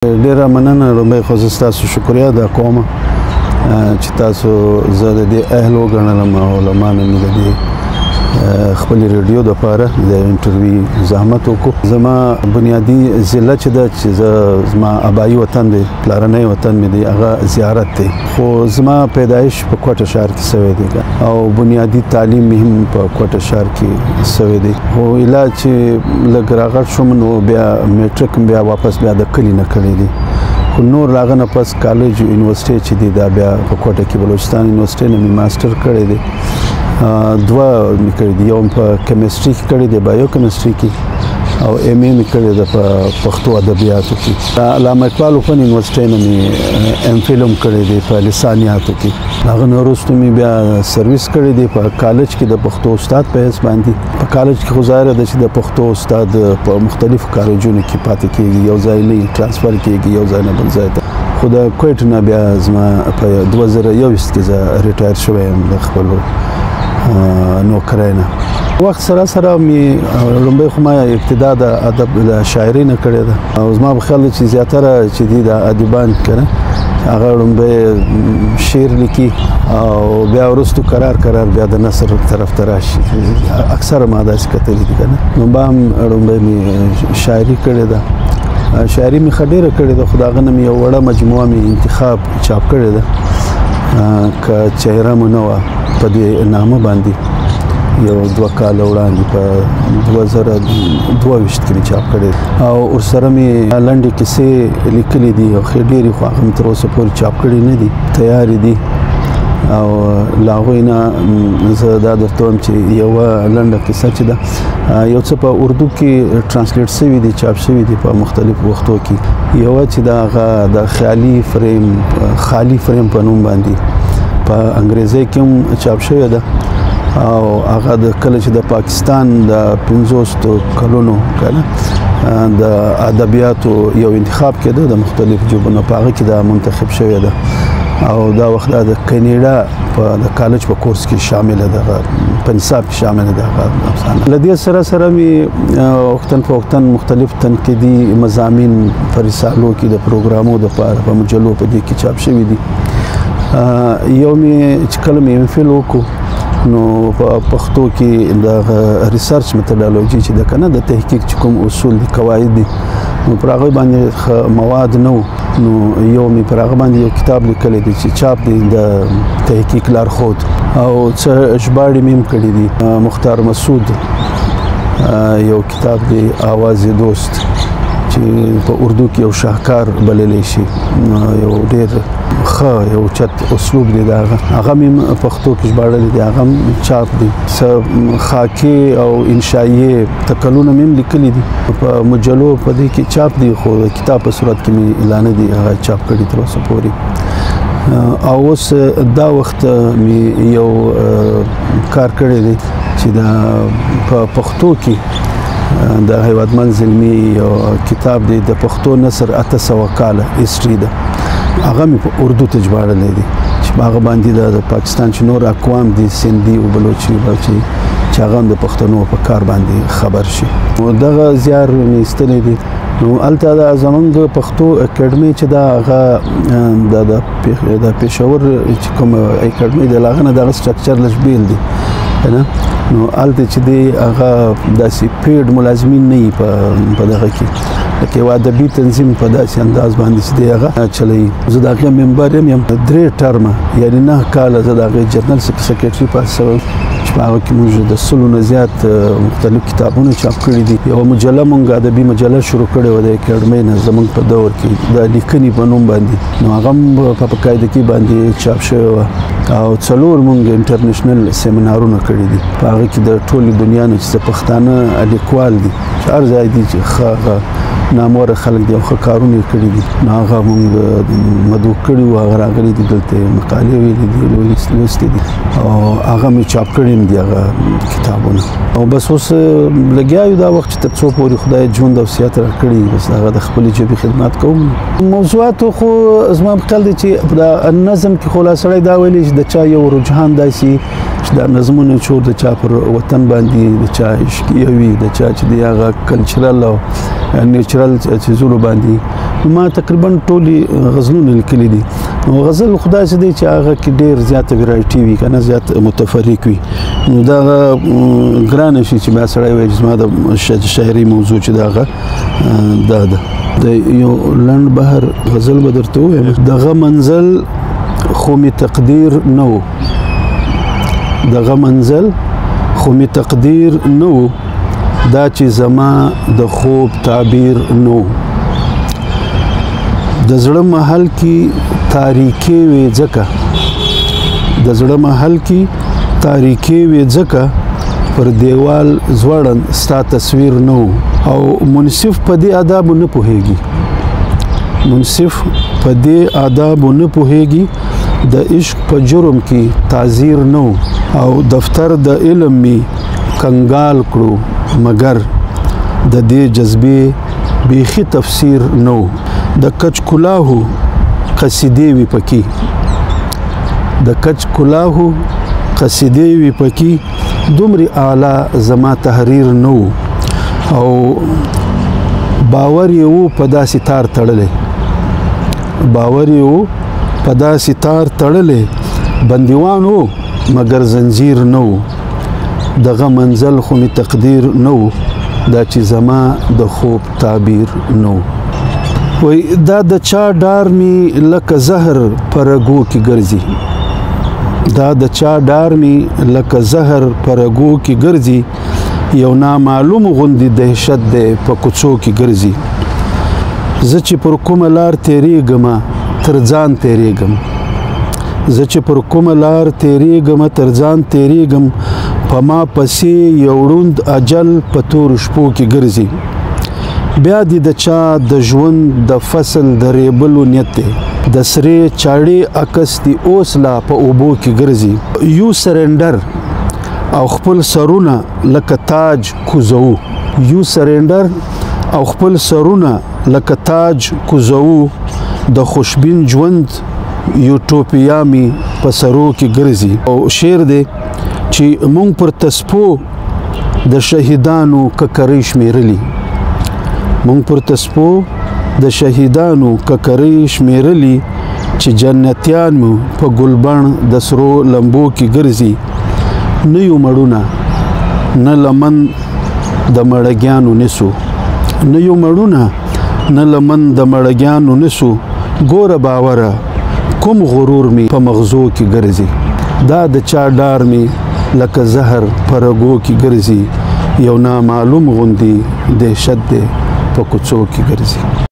ډیره مننه. لومړی خو زه ستاسو شکریه ادا کوم چې تاسو زه د دې اهل وګڼلم او له ما نه مې د دې خپلې ریډیو دپاره د interview زحمت وکړو. زما بنیادي ضلع چې ده، چې زه زما ابایي وطن دی، پلارنی وطن مې دی، هغه زیارت دی، خو زما پیدایش په کوټه ښار کې سوی دی او بنیادي تعلیم مې هم په کوټه ښار کې سوی دی. خو اله چې لږ راغټ شوم نو بیا میټریک بیا واپس بیا د کلي نه کړی دی، خو نور له هغه نه پس کالج یونیورسټي چې دی دا بیا په کوټه کې بلوچستان یونیورسټي نه مې ماسټر کړی دی. دوه مې کړي دي، یو په کیمستري کې کړی دی، بایو کیمستري کې، او ایم ای مې کړې ده په پښتو ادبیاتو کې. علامه اقبال اوپن یونیورسټۍ نه مې ایم فل هم کړی دی په لسانیاتو کې. هغه نه وروسته مې بیا سرویس کړی دی په کالج کې د پښتو استاد په حیث باندې. په کالج کې خو ظاهره ده چې د پښتو استاد په مختلفو کالجونو کې پاتې کېږي، یو ځای نه transfer کېږي یو ځای نه بل ځای ته. خو د کویټ نه بیا زما په 2021 کې زه retire شوی یم د خپلو نوکرۍ نه. وخت سره سره مې لومړی خو ما ابتدا د ادب د شاعرۍ نه کړې ده، او زما په خیال چې زیاتره چې دي د ادیبان که نه هغه لومړی شعر لیکي او بیا وروسته کرار کرار بیا د نثر طرف ته راشي. اکثره ما داسې کتلي دي که نه. نو به هم لومړی مې شاعري کړې ده، شاعري مې ښه ډېره کړې ده، خو د هغه نه مې یو وړه مجموعه مې انتخاب چاپ کړې ده که چهره مو نه وه په دې نامه باندې، یو 2 کاله وړاندې په 2022 کې مې چاپ کړې، او ورسره مې لنډې کیسې لیکلې دي او ښې ډېرې، خو هغه مې تر اوسه پورې چاپ کړې نه دي، تیارې دي. او له هغوی نه زه دا درته وایم چې یوه لنډه کیسه چې ده یو څه په اردو کې translate سوي دي، چاپ شوي دي په مختلفو وختو کې. یوه چې ده هغه د خیالي فریم، خالي فریم په نوم باندې په انګریزۍ کې هم چاپ شوې ده، او هغه د کله چې د پاکستان د 50 کلونو که د ادبیاتو یو انتخاب کېده د مختلفو ژبو په هغه کې دا منتخب شوې ده، او دا وخت دا د کینیډا په د کالج په کورس کې شامله ده، په نصاب کې شامله ده هغه افسانه. له دې سره سره مې وختن په وختن مختلف تنقیدي مضامین په رسالو کې د پروګرامو دپاره په مجلو په دې کې چاپ شوي دي. یو مې چې کله مې ایم فل وکړو نو په پښتو کې د research methodology چې ده که نه د تحقیق چې کوم اصول دي، قواعد دي، نو پر هغه باندې مواد نه وو، نو یو مې پر هغه باندې یو کتاب لیکلی دی چې چاپ دی د تحقیق لارښود، او څه ژباړې مې هم کړي دي. مختار مسعود یو کتاب دی آواز دوست چې په اردو کې یو شاهکار بللی شي، یو ډېر ښه یو چت اسلوب دی د هغه، هغه مې پښتو کې ژباړلی دی، هغه هم چاپ دی. څه خاکې او انشایې تکلونه مې هم لیکلي دي په مجلو په دې کې چاپ دي، خو د کتاب په صورت کې مې لا نه دي هغه چاپ کړي تر اوسه پورې. او اوس دا وخت مې یو کار کړی دی چې د په پښتو کې د هیوادمن زلمي یو کتاب دی د پښتو نثر 800 کاله history ده، هغه مې په اردو ته ژباړلی دی چې په هغه باندې د پاکستان چې نور اقوام دي، سندي او بلوچي چې هغه هم د پښتنو په کار باندې خبر شي. نو دغه زیار مې ایستلی دی. نو هلته د زمونږ پښتو اکیډمي چې ده هغه د پېښور چې کوم اکیډمي ده له هغه نه دغه structure لږ بېل دی که نه. نو هلته چې دی هغه داسې paid ملازمین نه وي په دغه کې، لکه یو ادبي تنظیم په داسې انداز باندې چې دی هغه چلوي. زه د هغې member یم 3 ټرمه، یعنې 9 کاله زه د هغې general secretary پاتې شوی چې په هغه کې موږ د 100 نه زیات مختلف کتابونه چاپ کړي دي. یوه مجله موږ ادبي مجله شروع کړې وه د اکاډمۍ نه زموږ په دور کې د لیکنې په نوم باندې، نو هغه هم په قاعدګي باندې چاپ شوې وه. او 4 موږ international سیمینارونه کړي دي، په هغه کې د ټولې دنیا نه چې پښتانه لیکوال دي چې هر ځای دي چې ښه هغه ناموره خلک دي او ښه کارونه یې کړي دي، نو هغه موږ مدعو کړي وو، هغه راغلي دي دلته یې مقالې ویلي دي، لوستي دي، او هغه مې چاپ کړي هم دي هغه کتابونه. او بس اوس لګیا یو دا وخت چې تر څو پورې خدای ژوند او صحت راکړي بس هغه د خپلې ژبې خدمت کوم. موضوعاتو خو زما په خیال دی چې د نظم کې خو لا سړی دا ویلی چې د چا یو رجحان داسې چې دا نظمونه چور د چا پر وطن باندې، د چا عشقیه وي، د چا چې دی هغه cultural او natural څیزونو باندې، ما تقریبا ټولې غزلونه لیکلي دي. نو غزل خو داسې دی چې هغه کې ډېر زیاته variety وي که نه، زیات متفرق وي. نو دغه ګرانه شي چې بیا سړی وایي چې زما د شاعري موضوع چې دغه دا ده. د یو لنډ بحر غزل به درته ووایم. دغه منزل خو مې تقدیر نه و، دغه منزل خو مې تقدیر نه و، دا چې زما د خوب تعبیر نه و. د زړه محل کې تاریکې وې ځکه، د زړه محل کې تاریکې وې ځکه، پر دیوال ځوړند ستا تصویر نه و. او منصف په دې آدابو نه پوهېږي، منصف په دې آدابو نه پوهېږي، د عشق په جرم کې تعذیر نه و. او دفتر د علم می کنګال کړو، مګر د دې جذبې بیخي تفسیر نه و. د کچ کلاهو قصیدې وي پکې، د کچ کلاهو قصیدې وي پکې، دومره اعلی زما تحریر نه و. او باور یې و په داسې تار تړلی، باور یې و په داسې تار تړلی، بندیوان و مګر زنجیر نه و. دغه منزل خو مې تقدیر نه و، دا چې زما د خوب تعبیر نه و. وایي دا د چا ډار مې لکه زهر په رګو کې ګرځي، دا د چا ډار مې لکه زهر په رګو کې ګرځي، یو نامعلوم غوندې دهشت دی په کوڅو کې ګرځي. زه چې پر کومه لار تېرېږمه تر ځان تېرېږم، زه چې پر کومه لار تېرېږمه تر ځان تېرېږم، په ما پسې یو ړوند اجل په تورو شپو کې ګرځي. بیا دې د چا د ژوند د فصل د ریبلو نیت دی، د سرې چاړې عکس دې اوس لا په اوبو کې ګرځي. یو سرنډر او خپل سرونه لکه تاج کوزوو، یو سرنډر او خپل سرونه لکه تاج کوزوو، د خوشبین ژوند یوټوپیا می په سرو کې ګرځي. او شعر دی چې مونږ پر تسپو د شهیدانو ککرۍ شمیرلي، مونږ پر تسپو د شهیدانو ککرۍ شمیرلي، چې جنتیان مو په ګلبڼ د سرو لمبو کې ګرځي. نه یو مړونه نه لمن د مړګیانو نیسو، نه یو مړونه نه لمن د مړګیانو نیسو، ګوره باوره کوم غرور می په مغزو کې ګرځي. دا د چا ډار می لکه زهر په رګو کې ګرځي، یو نامعلوم غوندې دهشت دی په کوڅو کې ګرځي.